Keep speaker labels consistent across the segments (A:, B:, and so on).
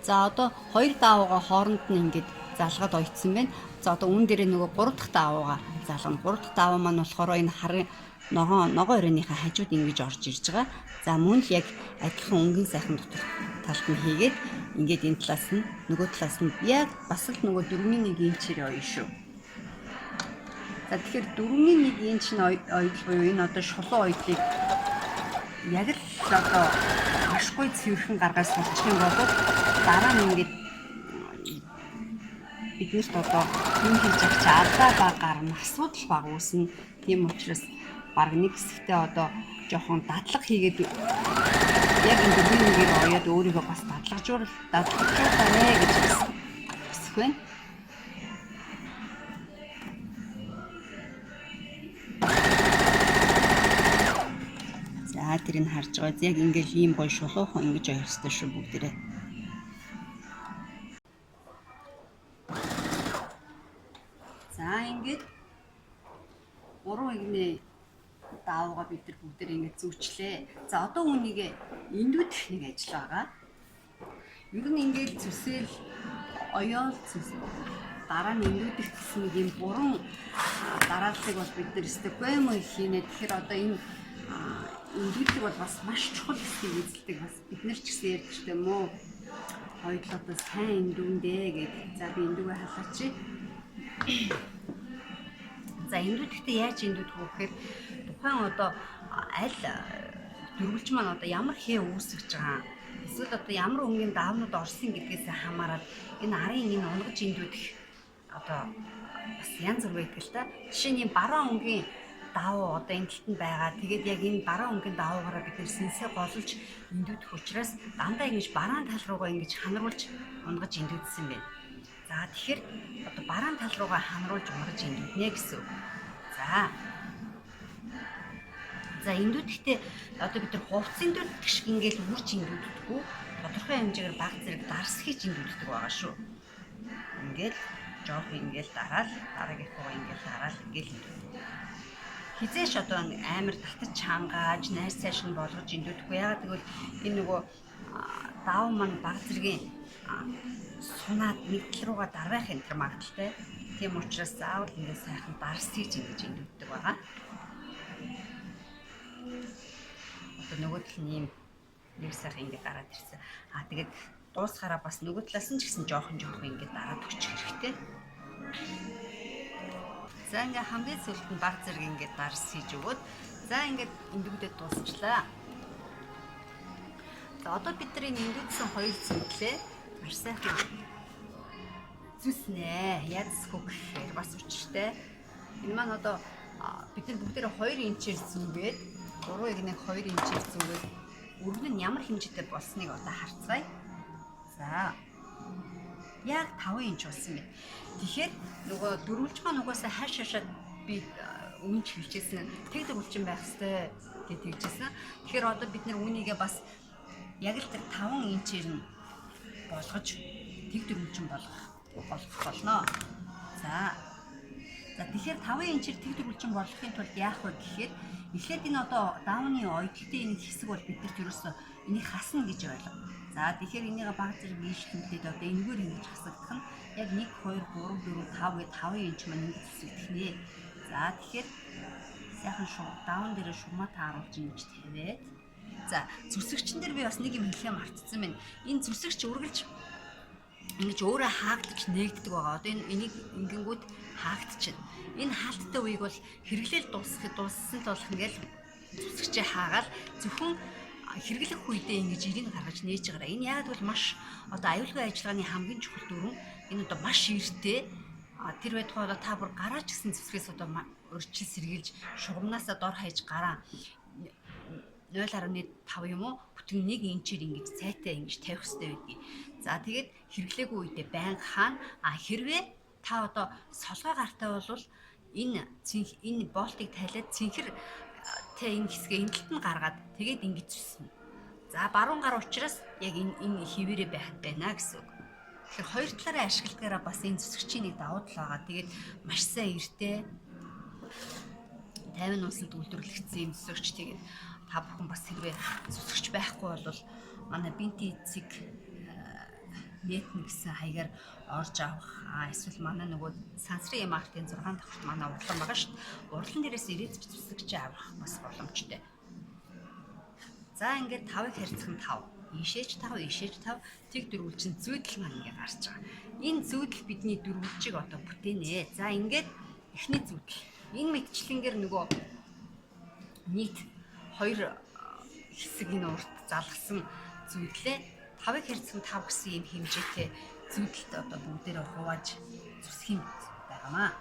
A: За одоо хоёр даавууга хооронд нь ингээд залгаад оёдсон байна. За одоо үүн дээрээ нөгөө гурав дахь даавууга залгана. Гурав дахь даавуу маань болохоор энэ харын ногоон оройныхаа хажууд ингэж орж ирж байгаа. За мөн л яг адилхан өнгийн сайхан дотор талд нь хийгээд ингээд энэ талаас нь нөгөө талаас нь яг бас л нөгөө 4-ийн 1 инчээр оёно шүү. За тэгэхээр 4-ийн 1 инч нь оёдол буюу энэ одоо шулуун оёдлыг яг л одоо машгүй цэвэрхэн гаргаж сурчих юм бол дараа нь ингээд биднэрт одоо юм хийж авч алдаа баг гарна, асуудал баг үүснэ. Тийм учраас баг нэг хэсэгтээ одоо жоохон дадлага хийгээд яг энэ дөрвийн нэгээр оёод өөрийгөө бас дадлагжуулаарэ гэж хүсэх байна. За тэрийг харж байгаа. Яг ингээл ийм гоё шулуухан ингэж оёх ёстой шүү бүгдээрээ. За ингээд гурван игнэ даавууга бид нар бүгдээр ингэж зүүчлээ. За одоо үүнийг эндүүдэх нэг ажил байгаа. Ер нь ингээд зүсэл оёол зүс дараа нь эндүүдэх гэсэн нэг юм буран дарааллыг бол бид нар өстой гоймон хийнэ. Тэгэхээр одоо энэ эндүүдлэг бол бас маш чухал хэсгийг эзэлдэг. Бас бид нар ч гэсэн ярьж штэ мó хоёул одоо сайн эндүүндээ гэд. За би эндүүгээ халаач. За эндүүдэхдээ яаж эндүүдэх вэ гэхээр тухайн одоо аль дөрвөлж маань одоо ямар хээ үүсгэж байгаа эсвэл одоо ямар өнгийн даавнууд орсон гэдгээс хамаарат энэ арын энэ унгаж эндүүдэх одоо бас янз бүр байдаг л та. Жишээ нь баруун өнгийн давуу одоо энэ талд нь байгаа. Тэгээд яг энэ баруун өнгийн давуугаараа бид нэр сэнсээ гололж эндүүдэх учраас дандаа ингэж баруун тал руугаа ингэж ханаруулж унгаж эндүүдсэн байна. За тэгэхээр одоо баруун тал руугаа ханаруулж унгаж эндүүднэ гэсэн үг. За. За эндүүдэхдээ одоо бид нар хувцас эндүүддэг шиг ингээл үрж эндүүддэггүй тодорхой хэмжээгээр баг зэрэг дарс хийж эндүүддэг байгаа шүү. Ингээл жоох ингээл дараал дараагийнхаа ингээл дараал ингээл эндүүддэг. Хизээш одоо амар татаж чангааж найр сайш нь болгож эндүүдэхгүй. Яагаад гэвэл энэ нөгөө даав маань баг зэргийн сунаад нэг тал руугаа дарвах энэ төр магадaltaй. Тийм учраас заавал ингээд сайхан дарс хийж ингэж эндүүддэг байгаа. Одоо нөгөө тал нь ийм нэг сайхан ингээд дараад ирсэн. Аа тэгээд дуусахаараа бас нөгөө талаас нь ч гэсэн жоохон ингээд дараад өгчих хэрэгтэй. За ингээ хамгийн сүүлд нь баг зэрэг ингээд дарс хийж өгөөд за ингээд эндүүдээ дуусчлаа. За одоо бид нар энэ эндүүдсэн хоёр зүйлээ маш сайхан зүснэ. Язгүй гэхээр бас учиртай. Энэ маань одоо бид нар бүгдээрээ 2 инчээр зүгээд 3 игнэг 2 инчээр зүгээд өргөн нь ямар хэмжээтэй болсныг одоо харцгаая. За яг 5 инч болсон байна. Тэгэхээр нөгөө дөрвөлж маань угаасаа хаш хашаад би өмнө ч хэлжсэн тэг дөрвөлжин байх хэвээр гэж хэлжсэн. Тэгэхээр одоо бид нар үүнийгээ бас яг л тэр 5 инчээр нь болгож тэг дөрвөлжин болгох болно. За. За тэгэхээр 5 инчээр тэг дөрвөлжин болгохын тулд яах вэ гэхээр эхлээд энэ одоо даавны ойдолтой энэ хэсэг бол бид нар ерөөсөө энийг хасна гэж ойлго. За тэгэхээр энийг баг зэрэг ийшлүүлээд одоо энэгээр ингэж хасагдах нь яг 1 2 3 4 5 гэ 5 инч маань ингэж хэсэгдэх нэ. За тэгэхээр сайхан шуг даун дээрээ шугамаа тааруулж ингэж тавиад. За зүсгэгчэн дээр би бас нэг юм хэлхээ мартсан байна. Энэ зүсгэгч үргэлж ингэж өөрөө хаагдаж нээгддэг байгаа. Одоо энэ энийг ингэнгүүт хаагдчихна. Энэ хаалттай үеийг бол хэрэглээл дууссан л болох ингээл зүсгчээ хаагаал зөвхөн хэрэглэх үедээ ингэж ирийг гаргаж нээж байгаараа. Энэ яагаад гэвэл маш одоо аюулгүй ажиллагааны хамгийн чухал дүрэн энэ одоо маш эртээ тэр байтугай одоо та бүр гараа ч гэсэн зүсгээс одоо урьдчил сэргийлж шугамнаасаа дор хаяж гараа 0.5 юм уу бүтэн 1 инчээр ингэж цайтай ингэж тавих хэрэгтэй байдгийг. За тэгээд хэрэглээгүй үедээ байнга хаана. А хэрвээ та одоо солгой гартай бол энэ энэ болтыг тайлаад цэнхэр тэ энэ хэсгээ энэ талд нь гаргаад тэгээд ингэж зүснэ. За баруун гар учраас яг энэ хэвээрээ байх байна гэсэн үг. Тэгэхээр хоёр талаараа ашигладгаараа бас энэ зүсгчийн нэг давуу тал байгаа. Тэгээд маш сайн эртээ 50 улсад үйлдвэрлэгдсэн юм зүсгч. Тэгээд та бүхэн бас хэрвээ зүсгч байхгүй бол манай бинти эцэг нэтнэ гэсэн хаягаар орж авах, эсвэл манай нөгөө Сансрын Mart-ын 6 давхарт манай урлан байгаа шүү дээ. Урлан дээрээс ирээд зүсгэж авах бас боломжтой. За ингээд 5-ыг харьцах нь 5. Ийшээж 5, ийшээж 5, тэг дөрвөлжин зүйдэл маань ингээд гарч байгаа. Энэ зүйдэл бидний дөрвөлжийг одоо бүтээнэ. За ингээд эхний зүйдэл. Энэ мэтчлэнгээр нөгөө нийт 2 хэсэг энэ урт залгасан зүйдлээ 5-ыг харьцах нь 5 гэсэн ийм хэмжээтэй зүйдэлд одоо бүгдээрээ хувааж зүсэх юм байгаамаа.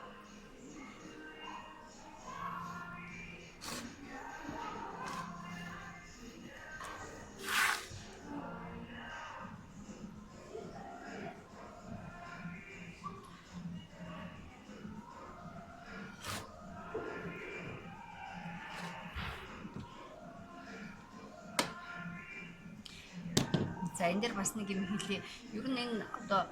A: За энэ дээр бас нэг юм хэлье. Ер нь энэ одоо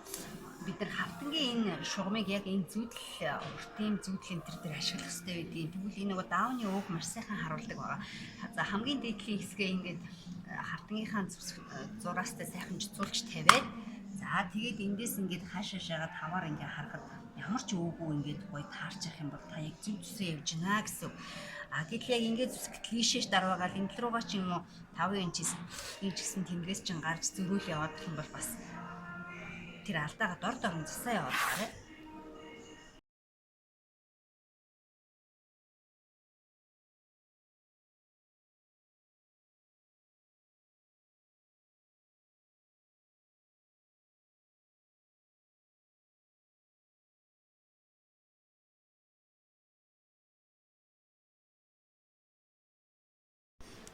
A: бид нар хавтангийн энэ шугамыг яг энэ зүйдэл уртын зүйдлийн төр дээр ашиглах хэрэгтэй байдгийг. Тэгвэл энэ нөгөө даавны ууг маш сайхан харуулдаг байгаа. За хамгийн дээдлийн хэсгээ ингээд хавтангийнхаа зураастай сайхан жицүүлж тавиад, за тэгээд эндээс ингээд хаашаа шагаад хаваар ингээд харахад ямар ч өөгүй ингээд гоё таарчих юм бол та яг зөв зүсээ явж гинэ гэсэн. А гэтэл яг ингээд зүсгэтэл ийшээш дарваагаал энэ руугаа ч юм уу 5 инчээс инч гэсэн тэмдгээс чинь гарч зөрүүл яваад гэх юм бол бас тэр алдаагаа дор дорн засаа яваад байгаа.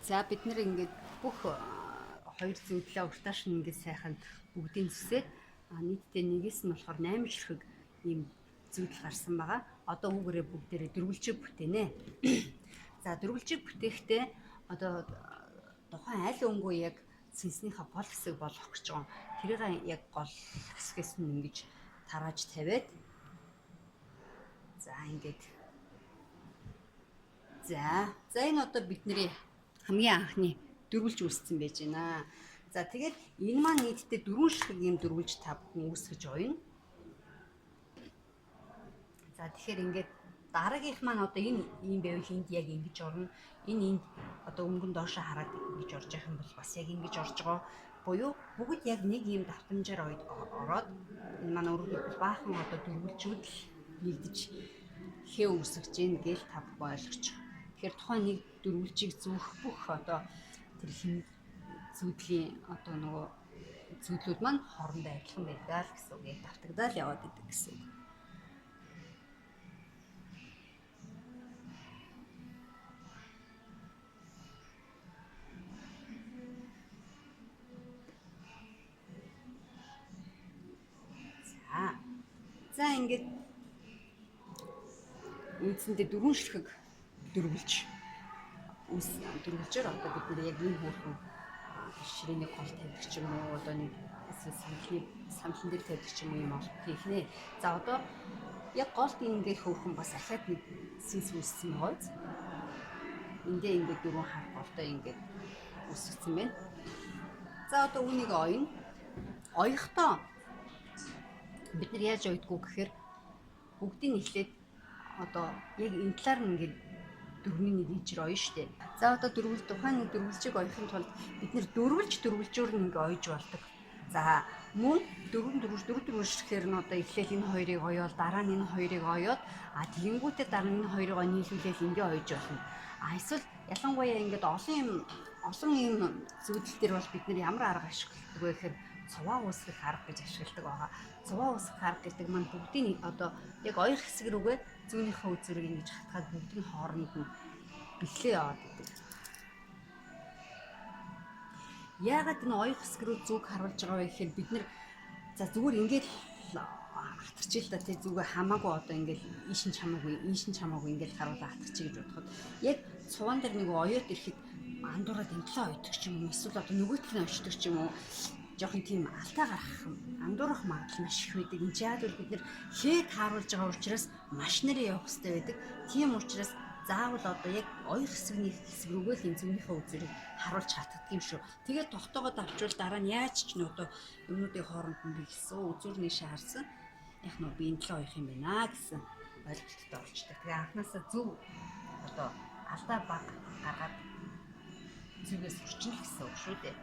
A: За бид нэр ингээд бүх хоёр зүйдлээ уртааш нь ингээд сайхан бүгдийг зүсээд нийтдээ нэгээс нь болохоор 8 ширхэг ийм зүйдэл гарсан байгаа. Одоо үүгээрээ бүгдээрээ дөрвөлжиг бүтээнэ. За дөрвөлжиг бүтээхдээ одоо тухайн аль өнгөө яг цэнснийхээ гол хэсэг болгох гэж байгаа. Тэрийг яг гол хэсгээс нь ингэж тарааж тавиад, за ингээд, за энэ одоо бидний хамгийн анхны дөрвөлж үүссэн байж байна. За тэгээд энэ маань нийтдээ 4 ширхэг ийм дөрвөлж та бүхэн үүсгэж оёно. За тэгэхээр ингээд дараагийнх маань одоо энэ ийм байвал энд яг ингэж орно. Энэ энд одоо өнгөн доошоо хараад ингэж орж явах юм бол бас яг ингэж орж байгаа. Буюу бүгд яг нэг ийм давтамжаар ороод энэ маань өөрөөр хэлбэл баахан одоо дөрвөлжүүд л нэгдэж хээ үүсгэж гин гээл та бүхэн ойлгочих. Тэгэхээр тухайн нэг дөрвөлжийг зүүх бүх одоо тэр хин зүүдлийн одоо нөгөө зүүдлүүд маань хоорондоо адилхан байдаг л гэсэн үг. Яг давтагдаал яваад идэг гэсэн үг. За ингээд үндсэндээ 4 ширхэг дөрвөлж үс дөрвөлжээр одоо бид нэр яг ийм хөөрхөн ширээний гол тавьдаг ч юм уу, одоо нэг эсвэл самлан дээр тавьдаг ч юм уу юм олох хийх нэ. За одоо яг голд ингээд хөөрхөн бас ахаад нэг сэнс үүссэн байгаа биз. Эндээ ингээд дөрвөн хар голтой ингээд үүсгэсэн байна. За одоо үүнийг оёно. Оёхдоо бид нар яаж оёдгоо гэхээр бүгдийг эхлээд одоо яг энэ талаар нь ингээд дөрвний нэг инчээр оёно штэ. За одоо дөрвөл тухайн нэг дөрвөлжийг оёхын тулд бид нэр дөрвөлж дөрвөлжөөр нь ингээ оёж болдог. За мөн дөрвөн дөрвөлж дөрв дөрвөлж гэхээр нь одоо эхлээл энэ хоёрыг оёол, дараа нь энэ хоёрыг оёод, а тэгэнгүүтээ дараа нь энэ хоёрыг нийлүүлээл ингээ оёж болно. А эсвэл ялангуяа ингээд олон юм зүйлдэл дээр бол бид нэр ямар арга ашигладаг вэ гэхээр цуваа үүсгэх арга гэж ашигладаг байгаа. Цуваа үүсгэх арга гэдэг маань бүгдийг одоо яг оёр хэсэг рүүгээ зүүнийхээ үзүүрийг ингэж хатгаад бүгдийн хооронд нь бэлээ яваад идэг. Яагаад энэ оёр хэсэг рүү зүг харуулж байгаа вэ гэхээр бид нэр за зүгээр ингээд хатарч л да тий зүгээ хамаагүй одоо ингээд ийшин чамаагүй ийшин чамаагүй ингээд харуулаа хатарч гэж бодоход яг цуваан дээр нэг оёод ирэхэд андуураад энэ талаа ойдог ч юм уу, эсвэл одоо нөгөө талыг очдог ч юм уу, жоохон тийм алдаа гаргах, андуурах магадлал маш их байдаг. Энд яг бол бид нэр хээ тааруулж байгаа учраас маш нэрээ явах хэрэгтэй байдаг. Тийм учраас Заавал одоо яг оёх хэсэгний хэсэг рүүгээ л энэ зүүнийхээ үзүүрийг харуулж хатдаг юм шүү. Тэгээд тогтоогоод авчвал дараа нь яаж ч н одоо юмнуудын хооронд нь бэлсэн үзүүр нийшээ харсан. Яг нөө би энэ төлөө оёх юм байна гэсэн ойлголттой болчтой. Тэгээ анханасаа зөв одоо алдаа баг гаргаад зүгээс сурчин л гэсэн үг шүү дээ.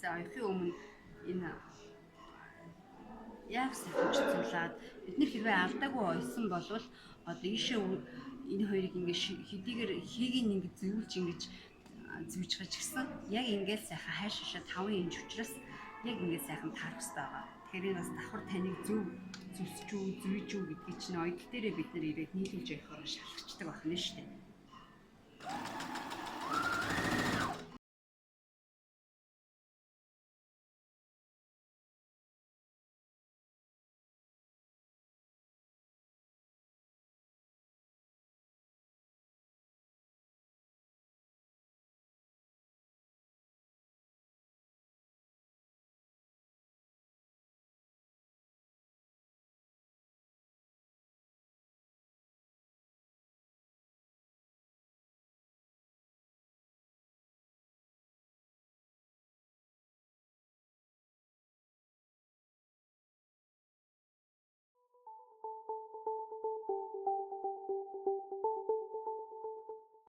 A: За оёхын өмнө энэ яг сайхан чицүүлээд бид нар хэрвээ алдаагүй ойсон болвол одоо ийшээ энэ хоёрыг ингэ хэдийгээр хийг ингэ зүүлж ингэж зүүж гаж гисэн яг ингээд сайхан хайр шашаа 5 инч учраас яг ингээд сайхан таарах хэрэгтэй байгаа. Тэгэхээр энэ бас давхар таныг зөв зүсч үү зүйж үү гэдгийг чинь ойдол дээрээ бид нар ирээд нийлүүлж явахаар шалгачдаг байх нь шүү дээ.